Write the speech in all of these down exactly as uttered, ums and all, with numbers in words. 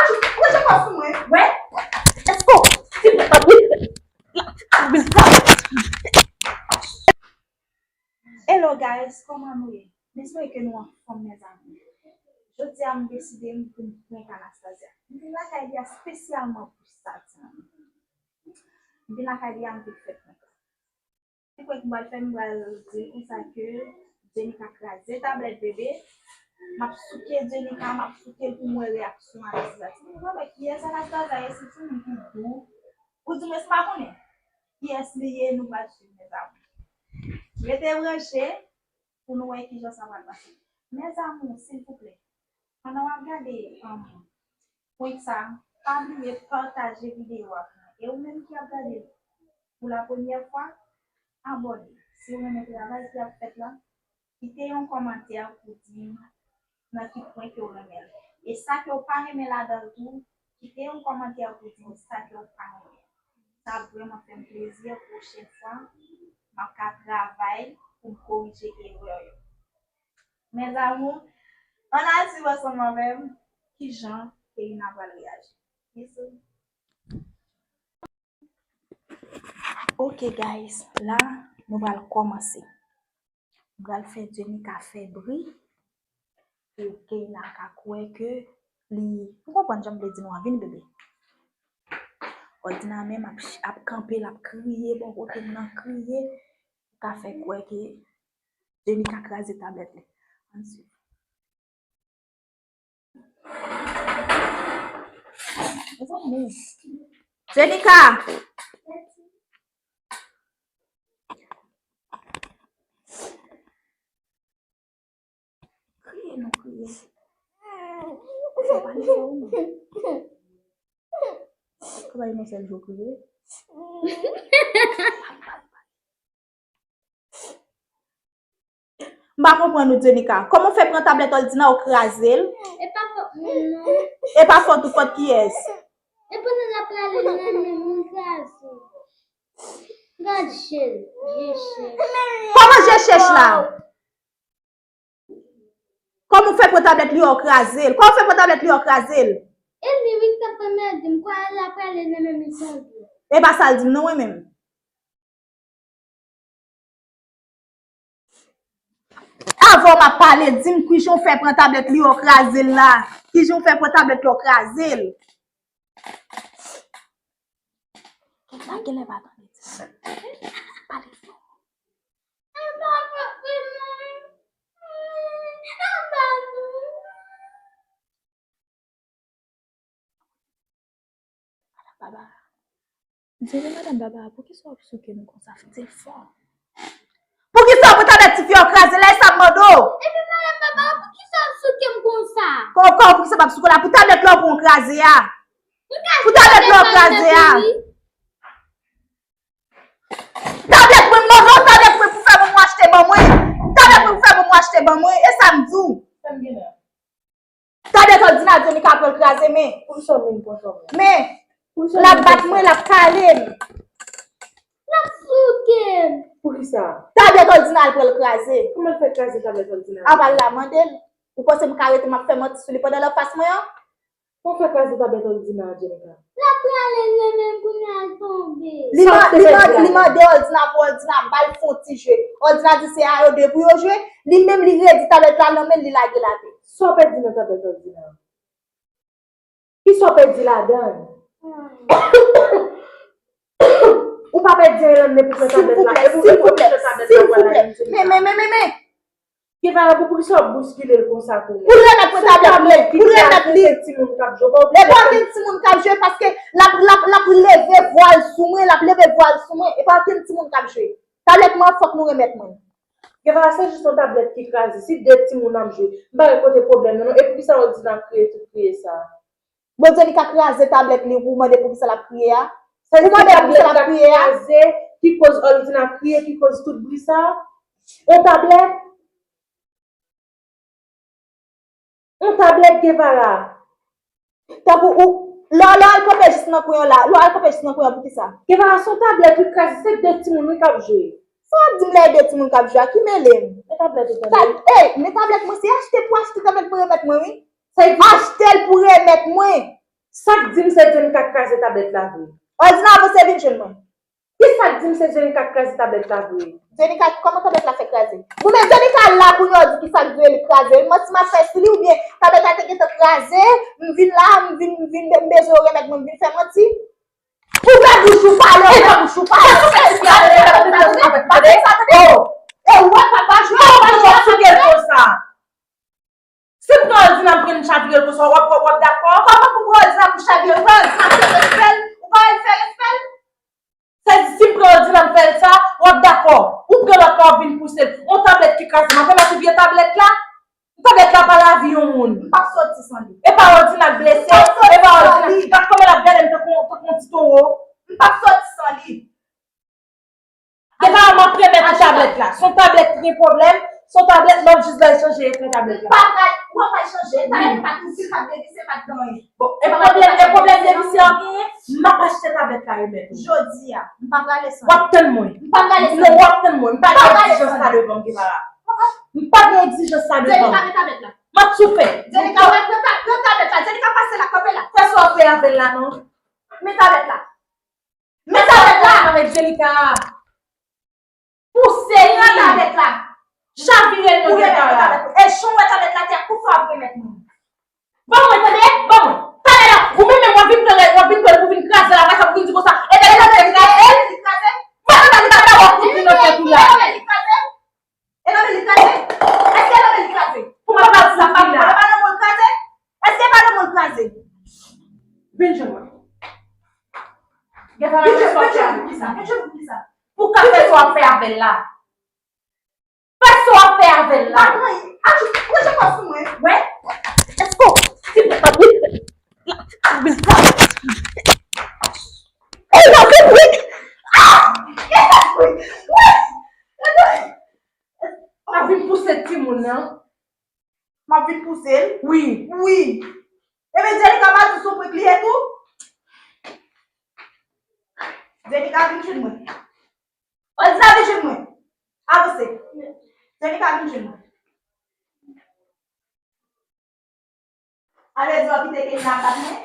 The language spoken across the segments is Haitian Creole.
Mwen, mwen, mwen, mwen. Wè? Let's go. Silvouplè, pa bouke. Hello guys, kòman nou ye? M espere ke nou anfòm, mezanmi. Jodi a, m deside m pou m prank Anastasia. M vin lakay li a espesyalman pou sa, ti zanmi. M vin lakay li a, m vin fè prank. Ou kwè ki m pral fè, m pral di l konsa ke Jenika kraze tablèt bebe. M ap souke Jenika, m ap souke l pou m wè reyaksyon Anastasia. Ti moun, m pa wè kiyès Anastasia ye, se ti moun ki dou. Ou di mwen, m pa konnen kiyès li ye, nou pral swiv, mezanmi. Rete branche pou nou wè kijan sa pral pase. Mes amours, silvouplè, pandan w ap gade, um, prank sa, pa bliye pataje videyo a pou mwen. E ou menm ki ap gade l, pou la premyè fwa, abòne. Si w renmen travay ki ap fèt la, kite yon kòmantè pou di m nan ki pwen ke w renmen l. E sa ke w pa renmen ladan l tou, kite yon kòmantè pou di m sa ke w pa renmen. Sa ap vrèman fè m plezi. Pwochèn fwa, m ap ka travay pou m korije erè yo. Mes amours, ann al swiv ansanm avè m kijan Keïna pral reyaji. Bisous. Ok guys, la nou pral kòmanse. Nou pral fè Jenika fè bri pou Keïna ka kwè ke li, ou konprann jan m vle di nou an, vin bebe. Òdina menm ap, ap kanpe, l ap kriye bò kote m nan, kriye, pou ka fè kwè ke Jenika kraze tablèt li. Ann swiv. Jenika! Kriye non, kriye. Sa pa leve ou non. Kòman yon sèl jou kriye? M pa konprann ou, Jenika. Kòman w fè pran tablèt Òdina, w kraze l? E pa fòt mwen non. E pa fòt ou, fòt kiyès? E pandan l ap prale nan men mwen, m kraze l. Gad je l, je chèch. Kòman je chèch la? Kòman w fè pran tablèt li a, w kraze l? Kòman w fè pran tablèt li a, w kraze l? E li wi k t ap anmède m, kwè l ap prale nan men m, li tonbe. E pa sa l di m non, mwen menm. Avan m ap pale, di m kijan w fè pran tablèt li a, w kraze l la. Kijan w fè pran tablèt la, w kraze l. Kèt la, genlè pa tande di sa. Pale fò. Madanm Baba. M se madanm Baba, poukisa w ap souke m konsa? Di l fò. Poukisa w pran tablèt tifi a, w kraze l la, e sa m mande w? Epi madanm Baba, poukisa w ap souke m konsa? Kòkò, poukisa m ap souke w la? Pou tablèt la w pran w kraze a. Pou tablèt la w kraze a. Tablèt mwen, m mande w tablèt mwen pou fè bon mwen achte ban mwen. Tablèt mwen pou fè bon mwen achte ban mwen. E sa m di w. Tablèt Òdina, Jenika pral kraze, men. Poukisa w menm pran sa w? Men, l ap bat mwen, l ap kale m. L ap souke m. Poukisa? Tablèt Òdina, l pral kraze. Kòman l fè kraze tablèt Òdina? Apa l la mande l. Ou panse m ka rete m ap fè manti sou li pandan l anfas mwen an? Kòman w fè kraze tablèt Òdina, Jenika? L ap prale l menm, kounye a l tonbe. Li, sa w te fè di la? Li mande Òdina pou Òdina ba l fè yon ti jwe. Òdina di se a yo de pou yo jwe. Li menm li redi tablèt la nan men l, li lage l atè. Sa w pèdi nan tablèt Òdina? Kisa w pèdi ladan l? Ou pa pèdi anyen nan men pou pran tablèt la. Silvouplè, silvouplè, silvouplè. Men, men, men, men, men. Genvara, pou, poukisa w ap bouskile l konsa tou menm? Pou l remèt mwen tablèt mwen, pou l remèt li. E pa ankenn timoun k ap jwe, paske l ap, l ap, l ap leve vwa l sou mwen, l ap leve vwa l sou mwen. E pa ankenn timoun k ap jwe. Tablèt mwen an, fòk nou remèt mwen. Genvara, se jis yon tablèt ki kraze. Si de timoun ap jwe, m pa wè kote pwoblèm nan non. E poukisa Òdina kriye tout kriye sa? Bondye li ka kraze tablèt li, ou mande poukisa l ap kriye a? Ou mande poukisa l ap kriye a? Kraze, ki koz Òdina kriye, ki koz tout bri sa? Yon tablèt? Yon tablèt, Genvara? Tankou ou, lè, lè w al kanpe jis nan kwen an la, lè w al kanpe jis nan kwen an, poukisa? Genvara, se yon tablèt wi kraze, se de timoun wi k ap jwe. Sa w ap di m lè e de timoun k ap jwe a, ki mele m? Men tablèt ou tande. Ey, men tablèt mwen, se achte pou achte tablèt mwen remèt mwen wi. Achte l pou remèt mwen. Sa k di m se Jenika k kraze tablèt la vre? Òdina avanse vin jwenn mwen. Ki sa k di m se Jenika k kraze tablèt la vre? Jenika, kòman tablèt la fè kraze? Ou men Jenika la pou yo di ki sa k di li kraze. Manti m ap fè sou li oubyen tablèt la te gentan kraze, m vin la, m vin, m vin, m bezwen yo remèt mwen, m vin fè manti? Ouvè bouch ou pale, ouvè bouch ou pale. Tande, tande, tande, tande. Oh. E wè papa jwe, papa jwe. Si m pran Òdina m pran chavire l konsa, w ap, w ap dakò? Kòman pou pran Òdina pou chavire l? Pran Òdina fè respè l, ou pa wè l fè respè l? Sa di si m pran Òdina m fè l sa, w ap dakò? Ou pran lòt la w ap vin pouse l. On tablèt ki kraze, m ap remèt ou vye tablèt la. Tablèt la pa lavi yon moun. M p ap soti san li. E pa Òdina k blese, e pa Òdina. Gad kòman l ap gade m tankou, tankou yon ti towo. M p ap soti san li. Depi m ap remèt ou tablèt la. Se yon tablèt ki gen pwoblèm, se yon tablèt m ap jis bay chanje ekran tablèt la. Pa pral, ou pa pral chanje, talè m pa t itil, pa t devise, pa t gen anyen. Bon, e pwoblèm, e pwoblèm devise an genyen, m ap achte tablèt la remèt ou. Jodi a, m pa prale san. W ap tann mwen. M pa prale san. Non, w ap tann mwen. M pa gen egzijans sa devan m, Guevara. M pa gen egzijans sa devan m. Jenika, men tablèt la. M ap soufè. Jenika, wè, pran ta-, pran tablèt la. Jenika, pase la, kanpe la. Fè sa w ap fè avè l la, non. Men tablèt la. Men tablèt la! Avèk Jenika. Pouse li! Pran tablèt la. Chavire l nan Guevara. E jan w wè tablèt la te a, konsa w ap remèt mwen. Ban mwen, tande, ban mwen. Talè la, ou menm menm w ap vin pran, w ap vin pran pou vin kraze l, apre sa pou vin di konsa, e tablèt la te kraze. Li kraze. Mwen, mwen, mwen, mwen, w ap koute nan tèt ou la. Li kraze. E nan men li kraze? Èske nan men li kraze? Pou mwen pa di sa, pa pou mwen, pa nan mwen l kraze? Èske pa nan mwen l kraze? Vin jwenn mwen. Vin jwenn, vin jwenn mwen pou kisa? Vin jwenn mwen pou kisa? Pou ka fè sa w ap fè avè l la. Fè sa w ap fè avè l la. Pa gen anyen. Atchou, pran je pa sou mwen. Wè. Èske w, silvouplè, wi. Ey, non, se wi. Ah! Wi. Wi. Pa vin pouse timoun nan. M ap vin pouse l? Wi. Wi. Ebyen, Jenika pa di sou prik li ye tou? Jenika vin jwenn mwen. Òdina vin jwenn mwen. Avanse. Jenika vin jwenn mwen. Ale di w ap kite Keina ap bat mwen.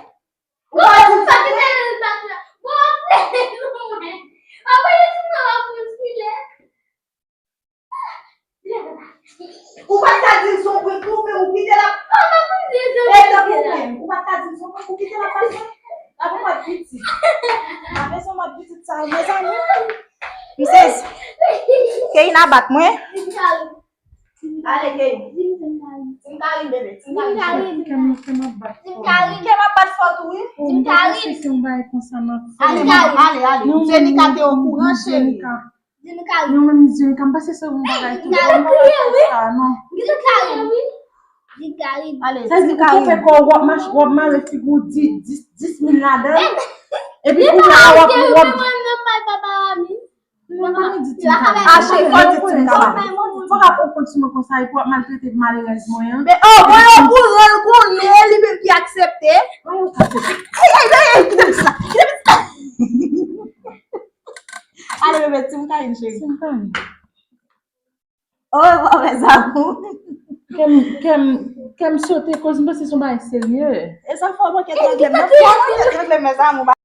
Ou pa di sa kite l bat la. Bon, apre mwen. Apre li di mwen ap boskile. Ou pa t ka di l se yon prank tou, men ou kite l ap. E tankou mwen, ou pa t ka di l se yon prank, ou kite l ap pase. Apre mòd pitit. Apre se mòd pitit sa, mezanmi. M sezi. Keina bat mwen. Ale, Keina. Tim Karim, bebe. Tim Karim. Kè m, kè m ap bat fò. Kè m ap bat fò tou, wi. Tim Karim. Se yon bagay konsa m ap fè. Ale, ale, ale. Jenika te okouran, cheri. Jenika. Jenika. Non, menm Jenika, m panse se yon bagay tou. Jenika, wi. Jenika, wi. Jenika, wi. Ale, Jenika, wi. Sa di ou fè kò w ap mach-, w ap mare figi w di-, dis, dis mil ladan l. Epi kounye a w ap, w ap. Mwen pa gen di Tim Karim. Achte fò di Tim Karim. Fò w ap pran kont sou mwen konsa, epi w ap maltrete malerèz mwen an. Men, oh, mwen okouran l konnen, li menm ki aksepte. Mwen yo ka fè. Ey, ey, ey, ey, kite m sa. Kite m sa. Ale, bebe, Tim Karim, cheri. Tim Karim. Orevwa, mes amours. Kè m, kè m, kè m sote koz m panse se yon bagay serye. E sa fò manke trangle m. Fò manke trangle m, mes amours.